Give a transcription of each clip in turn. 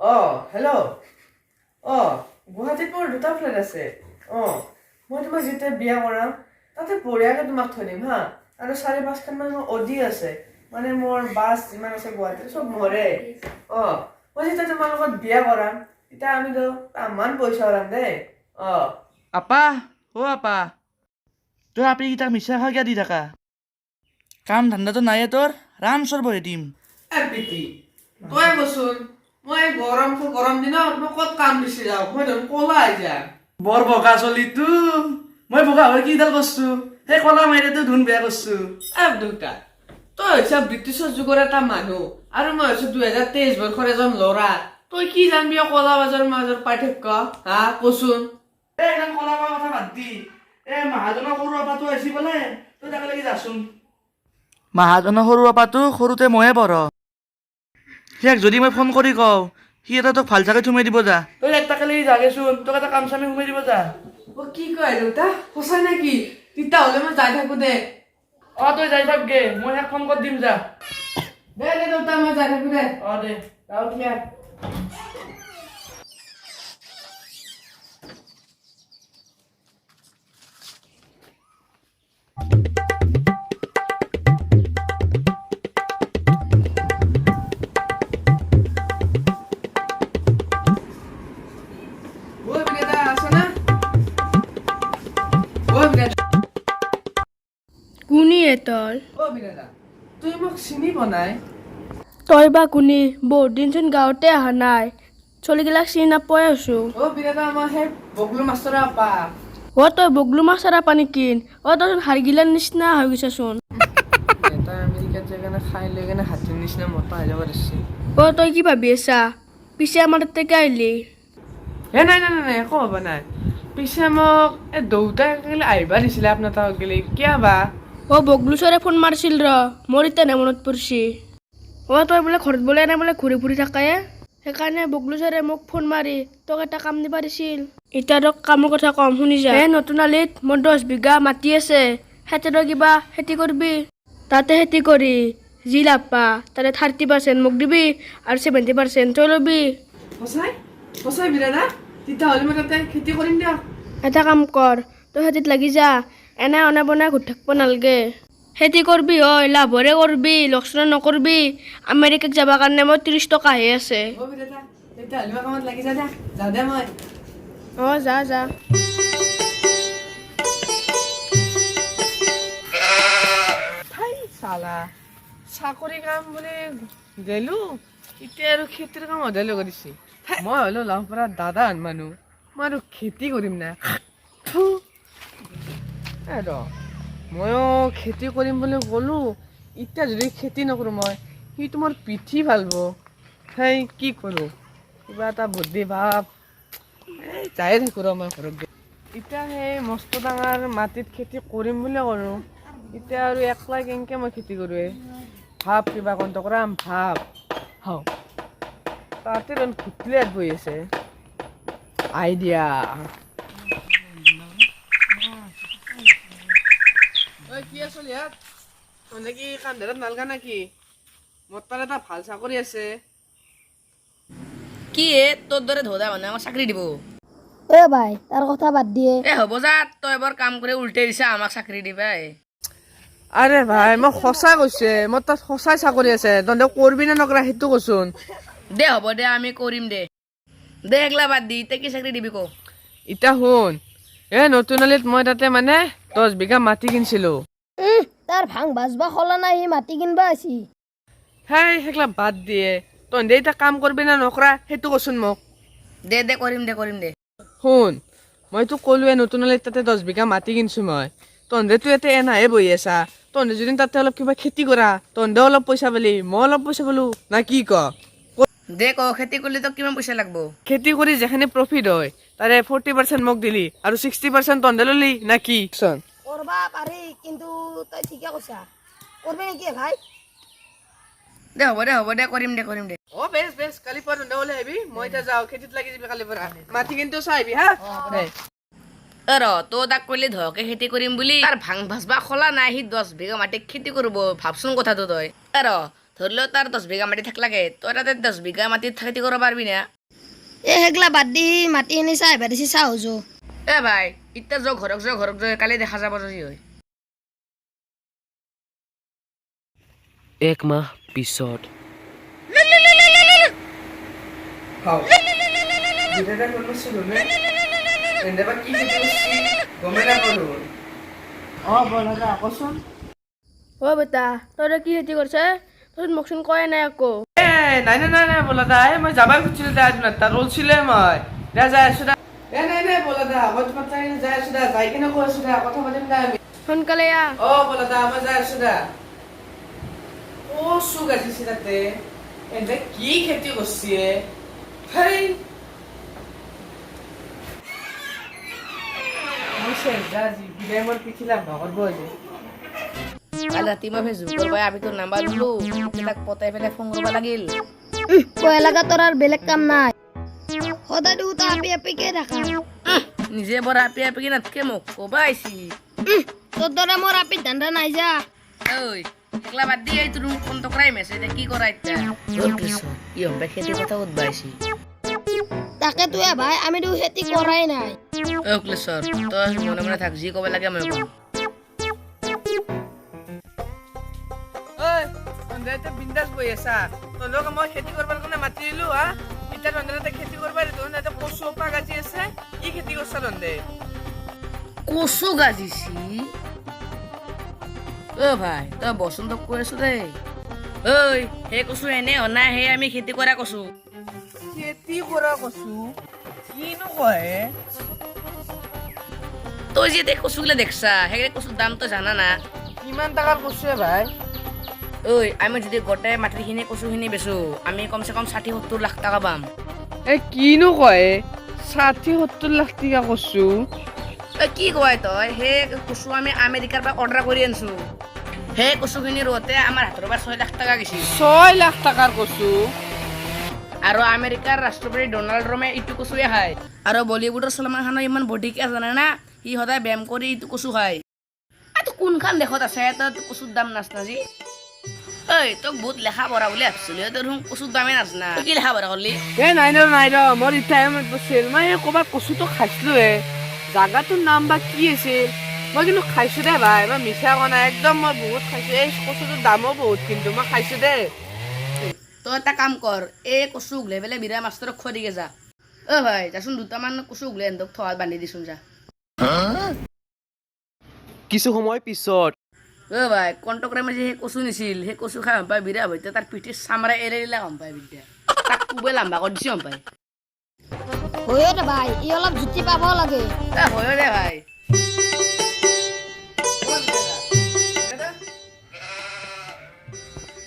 অঁ, হেল্ল'। অঁ, গুৱাহাটীত মোৰ দুটা ফ্লেট আছে। অঁ, মই তোমাক যেতিয়া বিয়া কৰাম, তাতে বঢ়িয়াকৈ তোমাক থৈ দিম হা। আৰু চাৰি পাঁচখনমান মোৰ অডি আছে, মানে মোৰ বাছ যিমান আছে গুৱাহাটীত চব মোৰে। অঁ, মই যেতিয়া তোমাৰ লগত বিয়া কৰাম, তেতিয়া আমিতো তামান পইচা ওলাম দেই। অঁ। আপা, অ' আপা, তই আপীকেইটাক মিছা কিয় দি থাকা? কাম ধান্দাটো নাইয়ে তোৰ, ৰামচৰ বহি দিম। এ প্ৰীতি, তই কচোন, মই গৰম গৰম দিনত মই ক'ত কাম বিচাৰি যাওঁ? মই দেখোন ক'লা হৈ যাম। বৰ বগা চলিটো। মই বগা হৈ কিডাল কৰছো? সেই কলা মাইৰেতো ধুন বেয়া কৰছো। এ দেউতা, তই হৈছা ব্ৰিটিছৰ যুগৰ এটা মানুহ আৰু মই হৈছো 2023 বৰ্ষৰ এজন ল'ৰা। তই কি জানবি অ কলা বাজৰ মাজৰ পাৰ্থক্য, হা কচোন? এ ইমান কলা মাৰ কথা বাদ দি, এ মাহাজনৰ সৰু আপাটো আহিছি বোলে, তই তাকে লাগি যাচোন। মাহাজনৰ সৰু আপাটো সৰুতে ময়ে পঢ়। সিয়াক যদি মই ফোন কৰি কওঁ, সি এটা তোক ভাল চাকৰি সোমাই দিব যা। তই এক তাকে লাগি যাগেচোন, তোক এটা কাম চামি সোমাই দিব যা। অ, কি কয় দেউতা, সঁচাই নেকি? তেতিয়াহ'লে মই যাই থাকো দে। অ, তই যাই থাকগে, মই সিয়াক ফোন কৰি দিম যা। দে দে দেউতা, মই যাই থাকো দে। অ দে। যাওঁ দিয়া। ঐ বিনেতা, আছ না? ঐ বিনেতা। কোনি এ তই? ঐ বিনেতা, তুই মোক চিনি পোৱা নাই? তই বা কোনি? বহুত দিনচোন গাঁৱতে অহা নাই, চলিগিলাক চিনি নাপাই আছো। অ বিনেতা, মই সেই বগলু মাষ্টৰৰ আপা। অ, তই বগলু মাছ এৰা নেকি? অ, তই হাৰগিলাৰ নিচিনা হৈ গৈছাচোন। এটা আমেৰিকাত যাই কেনে খাই লৈ কেনে হাতীৰ নিচিনা মতা হৈ যাব দিছে। অ, তই কি ভাবি আছা পিছে? আমাৰ তাতে কিয় আহিলি? এ নাই নাই নাই নাই, একো ভবা নাই। পিছে মোক এই দেউতাই গ'লে আহিবা দিছিলে আপোনাৰ তাত গ'লে, কিয় বা? অ, বগলু ছাৰে ফোন মাৰিছিল ৰ, মোৰ এতিয়া মনত পৰিছে। অ, তই বোলে ঘৰত বোলে এনে বোলে ঘূৰি ফুৰি থাকাই, সেইকাৰণে বগলু ছাৰে মোক ফোন মাৰি তোক এটা কাম দিবা দিছিল। এতিয়া তোক কামৰ কথা কম, শুনি যা। এই নতুন আলিত মোৰ 10 বিঘা মাটি আছে, সেতে তই কিবা খেতি কৰবি। তাতে খেতি কৰি যি লাভ পা, তাতে 30% মোক দিবি আৰু 70% তই ল'বি। সঁচাই সঁচাই বিৰাদা? তেতিয়াহ'লে মই তাতে খেতি কৰিম দিয়ক। এটা কাম কৰ, তই খেতিত লাগি যা। এনে অনা বনাই ঘূৰি থাকিব নালাগে। খেতি কৰবি হয় লাভৰে কৰবি, লোকচান নকৰবি। আমেৰিকাক যাবৰ কাৰণে মোৰ 30 টকাহে আছে। অ বিৰাদা, তেতিয়াহ'লে মই কামত লাগি যা দে, যাওঁ দে মই। অ, যা যা। ঠাই চালা, চাকৰি কাম বুলি গেলো, এতিয়া আৰু খেতিৰ কাম সদায় লগাই দিছে। মই হ'লেও লাওপাৰাৰ দাদা মানুহ, মই আৰু খেতি কৰিম না? থু। এ ৰ, ময়ো খেতি কৰিম বুলি ক'লো, এতিয়া যদি খেতি নকৰোঁ মই, সিটো মোৰ পিঠি ফালব। সেই কি কৰোঁ, কিবা এটা বুদ্ধি ভাব। এই যায়ে থাকোঁ ৰ মই ঘৰত গৈ। এতিয়া সেই মস্ত ডাঙৰ মাটিত খেতি কৰিম বুলি কৰোঁ, এতিয়া আৰু একলাই কেনেকৈ মই খেতি কৰোঁ? ভাব, কিবা কন্ত কৰাম ভাব। হাও, তাতে দেখোন খুটলিয়াত বহি আছে। আইডিয়া। ঐ, কি আচল ইয়াত? তহঁতে কি কাম ধৰাত নালগা নেকি? মোৰ তাত এটা ভাল চাকৰি আছে। কি হে, তোৰ দৰে ধোদা মানুহে আমাক চাকৰি দিব? এ ভাই, তাৰ কথা বাদ দিয়ে। এ হ'ব যা, তই এবাৰ কাম কৰি উল্টাই দিছা, আমাক চাকৰি দিবা? আৰে ভাই, মই সঁচা কৈছে, মোৰ তাত সঁচাই চাকৰি আছে। তহঁতে কৰবি নে নকৰা সেইটো কচোন। দে হ'ব দে, আমি কৰিম দে। দে, এগলা বাদ দি, এতিয়া কি চাকৰি দিবি ক। এতিয়া শুন, এই নতুন আলিত মই তাতে মানে 10 বিঘা মাটি কিনিছিলো। তাৰ ভাং বাজবা খলা নাই, সি মাটি কিনবা আছি। সেই সেইগিলা বাদ দিয়ে, তহঁতে এতিয়া কাম কৰবি নে নকৰা সেইটো কচোন মোক। দে দে, কৰিম দে, কৰিম দে। শুন, মইতো ক'লোৱে, নতুন আলিত তাতে 10 বিঘা মাটি কিনিছো মই। তহঁতেতো ইয়াতে এনাহে বহি আছা। তহঁতে যদি তাতে অলপ কিবা খেতি কৰা, তহঁতে অলপ পইচা পালি, মই অলপ পইচা পালো, না কি ক? দে ক, খেতি কৰিলে তোক কিমান পইচা লাগব? খেতি কৰি যিখিনি প্ৰফিট হয়, তাৰে 40% মোক দিলি আৰু 60% তহঁতে ল'লি, না কি? চোন। কৰবা পাৰি, কিন্তু তই ঠিকে কৈছা। কৰবি নেকি ভাই? দে হ'ব দে, হ'ব দে, কৰিম দে, কৰিম দে। অ বেছ বেছ, কালি পুৱা তহঁতে ওলাই আহিবি। মই এতিয়া যাওঁ, খেতিত লাগি যাবি কালিৰ পৰা। মাটি কিন্তু চাই আহিবি হা, দে। এ ৰ, তই তাক কৰিলে ধৰকে খেতি কৰিম বুলি, তাৰ ভাং ভাজবা খোলা নাই, সি 10 বিঘা মাটি খেতি কৰিব, ভাবচোন কথাটো তই। এ ৰ, ধৰি লও তাৰ 10 বিঘা মাটি থাক লাগে, তই তাতে 10 বিঘা মাটিত খেতি কৰিব পাৰবি না? এই সেইগিলা বাদ দি মাটিখিনি চাই আহিবা দিছি, চাহ যো। এ ভাই, এতিয়া যৌ ঘৰক যৌ, ঘৰক যৌ, কালি দেখা যাব যদি হয়। এক মাহ পিছত। হাও, বিধাতা ফোন মাৰছিলো নে? এনে বা কি খেতি কৰছি গমেই নাপাওঁ দেখোন। অঁ বল দাদা, কচোন। অ' বেটা, তই কি খেতি কৰছে তই মোকচোন কয়ে নাই আকৌ। এ নাই নাই নাই নাই, বলা দা, এই মই যাবাই খুজিছিলো দা, আপোনাৰ তাত ওলছিলে মই। দে যাই আছো দা। এ নাই নাই বলা দা, মই তোমাৰ তাত যাই আছো দা, যাই কিনে কৈ আছো দা, কথা পাতিম দা আমি। সোনকালে আহ। অ বলা দা, মই যাই আছো দা। অ চুক আজিছে তাতে, এনে কি খেতি কৰছে হেই। মই চেষ্টা আজি বিদায়, মোৰ পিঠি লাভ নকৰিব আজি। কালি ৰাতি মই ফেচবুকৰ পৰা আমি তোৰ নাম্বাৰ ললো, এতিয়া তাক পতাই পেলাই ফোন কৰিব লাগিল। কয় লগা তোৰ আৰু বেলেগ কাম নাই, সদায় দেখোন তই আপি আপিকে থাকা। উহ, নিজে বৰ আপি আপি নাথাকে, মোক ক'বা আহিছি। তোৰ দৰে মোৰ আপিত ধান্দা নাই যা। ঐ, সেইগিলা বাদ দি, এই তোৰ ফোন টকৰাই মেছে, এতিয়া কি কৰা এতিয়া? ই হম্পে খেতিৰ কথা সুধবা আহিছি। তাকেতো এ ভাই, আমি দেখোন খেতি কৰাই নাই। ঐ অখিলেশ্বৰ, তই মনে মনে থাক, যি ক'ব লাগে মই ক'ম। ঐ তহঁতে এতিয়া বিন্দাছ বহি আছা। তহঁতক মই খেতি কৰিবৰ কাৰণে মাতি দিলো হা, এতিয়া তহঁতে তাতে খেতি কৰিব দিলো, তহঁতে কচু সোপা গাজি আছে, কি খেতি কৰছা তহঁতে? কচু গাজিছি? অ ভাই, তই বচোন, তোক কৈ আছো দেই। ঐ, সেই কচু এনে অনা, সেই আমি খেতি কৰা কচু। খেতি কৰা কচু? কিনো কয়? তই যে এতিয়া কচুগিলা দেখছা, সেই কচুৰ দাম তই জানা না? কিমান টকাৰ কচুৱে ভাই? ঐ, আমি যদি গোটেই মাটিখিনি কচুখিনি বেচো, আমি কমচে কম 60-70 লাখ টকা পাম। এ কিনো কয়, 60-70 লাখ টকা কচু? ঐ, কি কয় তই? সেই কচু আমি আমেৰিকাৰ পৰা অৰ্ডাৰ কৰি আনিছো। সেই কচুখিনি ৰোওঁতে আমাৰ হাতৰ পৰা 6 লাখ টকা গৈছিল। 6 লাখ টকাৰ কচু? আৰু আমেৰিকাৰ ৰাষ্ট্ৰপতি ডনাল্ড ট্ৰাম্পে ইটো কচুৱে খায়। আৰু বলিউডৰ চলমান খানৰ ইমান বডি কিয় জানে না? সি সদায় ব্যায়াম কৰি ইটো কচু খায়। তই কোনখন দেশত আছে, তই কচুৰ দাম নাজনা? ঐ, তোক বহুত লেখা পঢ়া বুলি ভাবছিলো, তই দেখোন কচুৰ দামেই নাজনা। তই কি লেখা পঢ়া কৰলি? এ নাই ৰ, নাই ৰ, মোৰ এতিয়া মনত পৰিছিল। মই এই ক'ৰবাত কচুটো খাইছিলোৱে, জাগাটোৰ নাম বা কি আছিল। মই কিন্তু খাইছো দে ভাই, মই মিছা কোৱা নাই একদম, মই বহুত খাইছো। এই কচুটোৰ দামো বহুত, কিন্তু মই খাইছো দেই। তই এটা কাম কৰ, এই কচু উঘলাই পেলাই বিৰা মাষ্টৰক খুৱাই দিগে যা। অ ভাই, যাচোন, দুটামান কচু উঘলাই এহঁতক থোৱাত বান্ধি দিচোন যা। কিছু সময় পিছত। অ ভাই, কণ্টক্ৰামে যে সেই কচু নিছিল, সেই কচু খাই গম পাই বিৰা হয়তো তাৰ পিঠিৰ চামৰা এৰে দিলে গম পাই বিদ্যা, তাক কোবে লাম্বা কৰি দিছে গম পাই। হয় দে ভাই, ই অলপ জুতি পাব লাগে। এ হয় দে ভাই।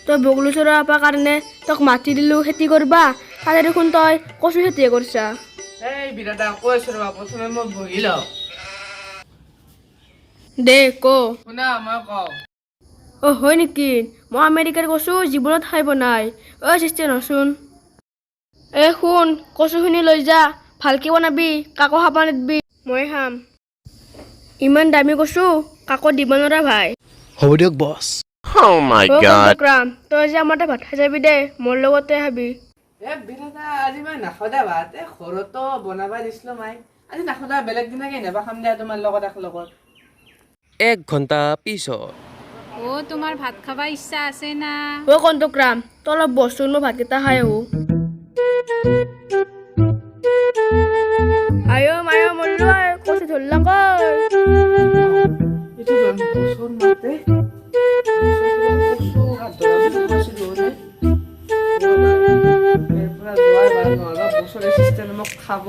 তই বগলু চৰা আপাৰ কাৰণে তোক মাতি দিলোঁ খেতি কৰবা, তাতে দেখোন তই কচু খেতিয়ে কৰছা। এই বিৰাদা, কৈ আছো ৰবা, প্ৰথমে মই বহি লওঁ। দে ক। শুনা, মই কওঁ। অ' হয় নেকি? মই আমেৰিকাৰ কচু জীৱনত খাই পোৱা নাই। অ' চিষ্টেম ৰচোন, এ শুন, কচুখিনি লৈ যা, ভালকে বনাবি, কাকো খাব নিদিবি, মই খাম। ইমান দামী কচু কাকো দিব নোৱাৰা ভাই। হ'ব দিয়ক বছ। Oh my O God. কণ্টকৰাম, তই যে আমাৰ তাত ভাত খাই যাবি দে, মোৰ লগতে খাবি। এ বিৰাদা, আজি মই নাখাওঁ দে ভাত। এই ঘৰতো বনাবা দিছিলো মাই, আজি নাখাওঁ দে, বেলেগ দিনা কেনেবা খাম দে তোমাৰ লগত একেলগত। এক ঘণ্টা পিছত। অ তোমাৰ ভাত খাবা ইচ্ছা আছে না? অ' কণ্টকৰাম, তই অলপ বহচোন, মই ভাতকেইটা খাই আহোঁ। আয় মায়, মৰলো আই, কচু ধৰলাক ঐ। এইটো বছৰ মাতে কচু হাত ধৰা বুলি কৈছিলো নে? ইয়াৰ পৰা যোৱাই ভাল, নহ'লে বছৰে চিষ্টেম মোক খাব।